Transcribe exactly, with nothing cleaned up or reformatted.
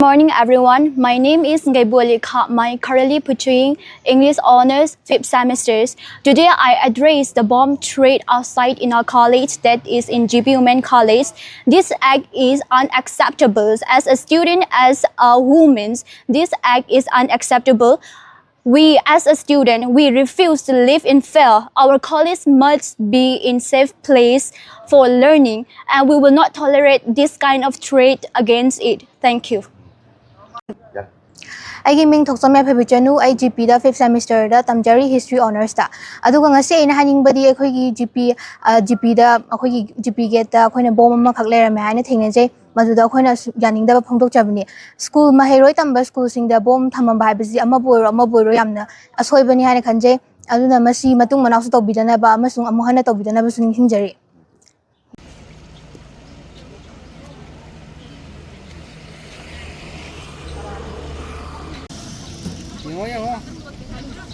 Morning, everyone. My name is Ngaibuali Khamai, currently pursuing English Honours fifth semesters. Today, I address the bomb threat outside in our college, that is in G P Women College. This act is unacceptable. As a student, as a woman, this act is unacceptable. We, as a student, we refuse to live in fear. Our college must be in safe place for learning, and we will not tolerate this kind of threat against it. Thank you. ꯑꯩꯒꯤ ꯃꯤꯡ ꯊꯣꯛꯆꯝ ꯌꯥꯏꯐꯕꯤ ꯆꯅꯨ꯫ ꯑꯩ G ꯄꯤꯗ fifth ꯁꯦꯃꯤꯁꯇꯔꯗ ꯇꯝꯖꯔꯤ, history ꯑꯣꯅꯔꯁꯇ꯫ ꯑꯗꯨꯒ ꯉꯁꯤ ꯑꯩꯅ ꯍꯥꯏꯅꯤꯡꯕꯗꯤ, ꯑꯩꯈꯣꯏꯒꯤ ꯖꯤ ꯄꯤ, ꯖꯤ ꯄꯤꯗ, ꯑꯩꯈꯣꯏꯒꯤ ꯖꯤ ꯄꯤ ꯒꯦꯠꯇ ꯑꯩꯈꯣꯏꯅ ꯕꯣꯝ ꯑꯃꯈꯛ ꯂꯩꯔꯝꯃꯦ ꯍꯥꯏꯅ ꯊꯦꯡꯅꯖꯩ꯫ ꯃꯗꯨꯗ ꯑꯩꯈꯣꯏꯅ ꯁꯨ- ꯌꯥꯅꯤꯡꯗꯕ ꯐꯣꯡꯗꯣꯛꯆꯕꯅꯤ꯫ ꯁ꯭ꯀꯨꯜ, ꯃꯍꯩꯔꯣꯏ ꯇꯝꯕ ꯁ꯭ꯀꯨꯜꯁꯤꯡꯗ ꯕꯣꯝ ꯊꯝꯃꯝꯕ ꯍꯥꯏꯕꯁꯤ ꯑꯃꯕꯨ ꯑꯣꯏꯔꯣ ꯑꯃꯕꯨ ꯑꯣꯏꯔꯣ ꯌꯥꯝꯅ ꯑꯁꯣꯏꯕꯅꯤ ꯍꯥꯏꯅ ꯈꯟꯖꯩ꯫ ꯑꯗꯨꯅ ꯃꯁꯤ ꯃꯇꯨꯡ ꯃꯅꯥꯎꯁꯨ ꯇꯧꯕꯤꯗꯅꯕ ꯑꯃꯁꯨꯡ ꯑꯃꯨꯛ ꯍꯟꯅ ꯇꯧꯕꯤꯗꯅꯕꯁꯨ ꯅꯤꯡꯁꯤꯡꯖꯔꯤ꯫ ꯌꯦꯡꯉꯣ, ꯌꯦꯡꯉꯣ꯫